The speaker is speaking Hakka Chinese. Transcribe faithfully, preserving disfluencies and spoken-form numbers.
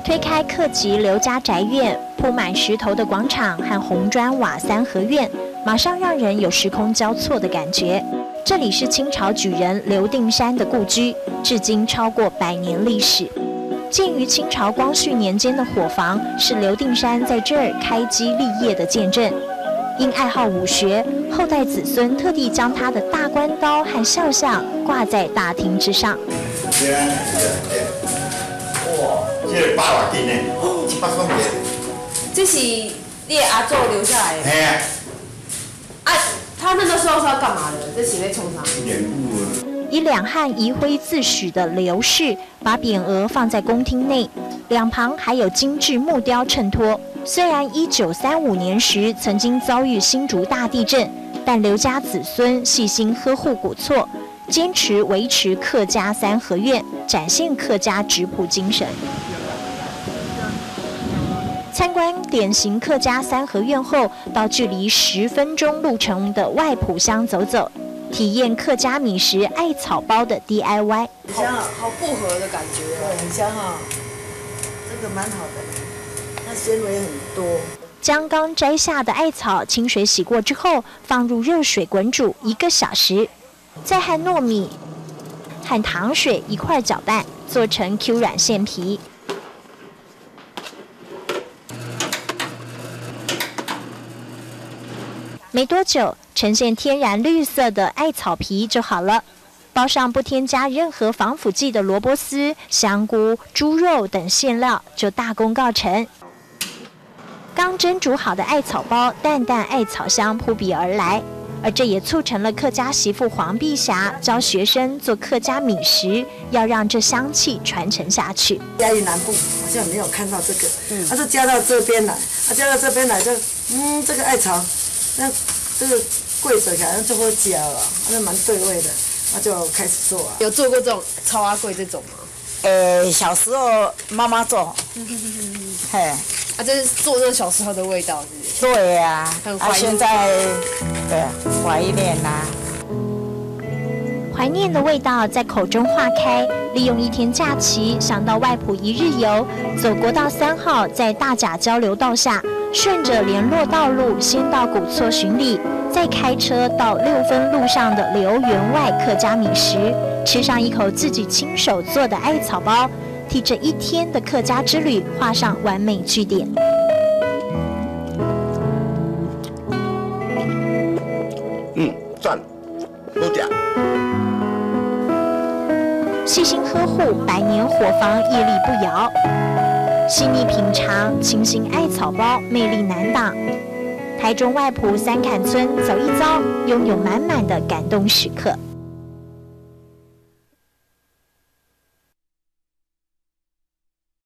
推开客籍刘家宅院，铺满石头的广场和红砖瓦三合院，马上让人有时空交错的感觉。这里是清朝举人刘定山的故居，至今超过百年历史。建于清朝光绪年间的伙房，是刘定山在这儿开基立业的见证。因爱好武学，后代子孙特地将他的大关刀和肖像挂在大厅之上。哇，这个八百斤呢，一百公斤。这是你的阿祖留下来的？嘿啊。啊，他那个时候是要干嘛的？这是在冲啥？脸部啊。以两汉遗徽自诩的刘氏，把匾额放在公厅内，两旁还有精致木雕衬托。虽然一九三五年时曾经遭遇新竹大地震，但刘家子孙细心呵护古厝，坚持维持客家三合院，展现客家质朴精神。参观典型客家三合院后，到距离十分钟路程的外埔乡走走，体验客家米食艾草包的 D I Y。 很香啊，好薄荷的感觉哦。对，很香啊，这个蛮好的，它纤维很多。将刚摘下的艾草清水洗过之后，放入热水滚煮一个小时，再和糯米和糖水一块搅拌，做成 Q 软馅皮。没多久，呈现天然绿色的艾草皮就好了。包上不添加任何防腐剂的萝卜丝、香菇、猪肉等馅料，就大功告成。刚蒸煮好的艾草包，淡淡艾草香扑鼻而来，而这也促成了客家媳妇黄碧霞教学生做客家米食，要让这香气传承下去。嘉义南部好像没有看到这个，嗯，它是加到这边来，它加到这边来就，嗯，这个艾草，那这个桂子好像就会加了，那蛮对味的，那就开始做啊。有做过这种草仔粿这种吗？呃，小时候妈妈做，嘿，啊，就是做这小时候的味道，是不是？对呀，很怀念。啊，现在，对，怀念呐。怀念的味道在口中化开，利用一天假期，想到外埔一日游，走国道三号，在大甲交流道下，顺着联络道路先到古厝巡礼，再开车到六分路上的刘员外客家米食，吃上一口自己亲手做的艾草包，替这一天的客家之旅画上完美句点。嗯，赞。 好食。细心呵护，百年伙房屹立不摇。细腻品尝，清新艾草包，魅力难挡。台中外埔三坎村走一遭，拥有满满的感动时刻。